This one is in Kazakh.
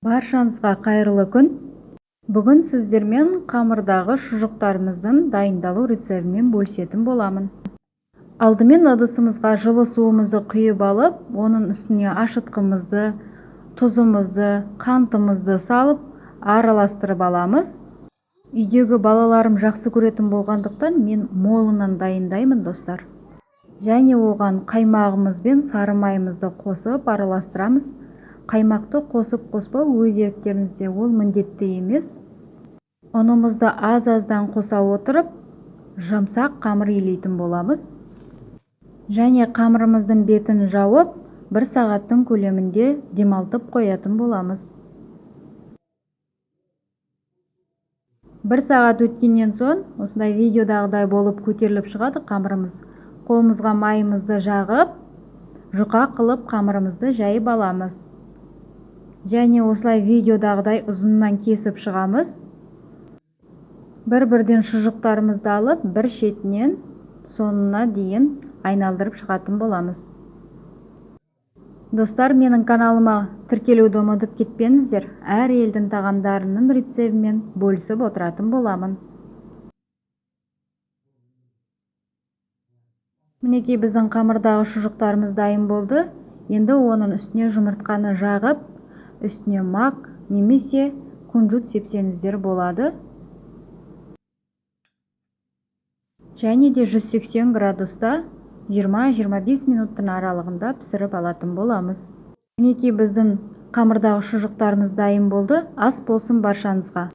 Баршаңызға қайырлы күн. Бүгін сіздермен қамырдағы шұжықтарымыздың дайындалу рецептімен бөлісетін боламын. Алдымен ыдысымызға жылы суымызды құйып алып, оның үстіне ашытқымызды, тұзымызды, қантымызды салып, араластырып аламыз. Үйдегі балаларым жақсы көретін болғандықтан мен молынан дайындаймын, достар. Және оған қаймағымыз бен сары майымызды қосып араластырамыз. Қаймақты қосып қоспау өз еріктеріңізде, ол міндетті емес. Ұнымызды аз-аздан қоса отырып, жұмсақ қамыр илейтін боламыз. Және қамырымыздың бетін жауып, 1 сағаттың көлемінде демалтып қоятын боламыз. 1 сағат өткеннен соң, осындай видеодағыдай болып көтеріліп шығады қамырымыз. Қолымызға майымызды жағып, жұқа қылып қамырымызды жайып аламыз. Және осылай видеодағыдай ұзыннан кесіп шығамыз. Бір-бірден шұжықтарымызды алып, бір шетінен соңына дейін айналдырып шығатын боламыз. Достар, менің каналыма тіркелуді ұмытып кетпеңіздер. Әр елдің тағамдарының рецептімен бөлісіп отыратын боламын. Мінекей біздің қамырдағы шұжықтарымыз дайын болды. Енді оның үстіне жұмыртқаны жағып, үстіне мак немесе кунжут сепсеңіздер болады. Және де 180 градуста 20-25 минуттың аралығында пісіріп алатын боламыз. Мінекей біздің қамырдағы шұжықтарымыз дайын болды. Ас болсын баршаңызға.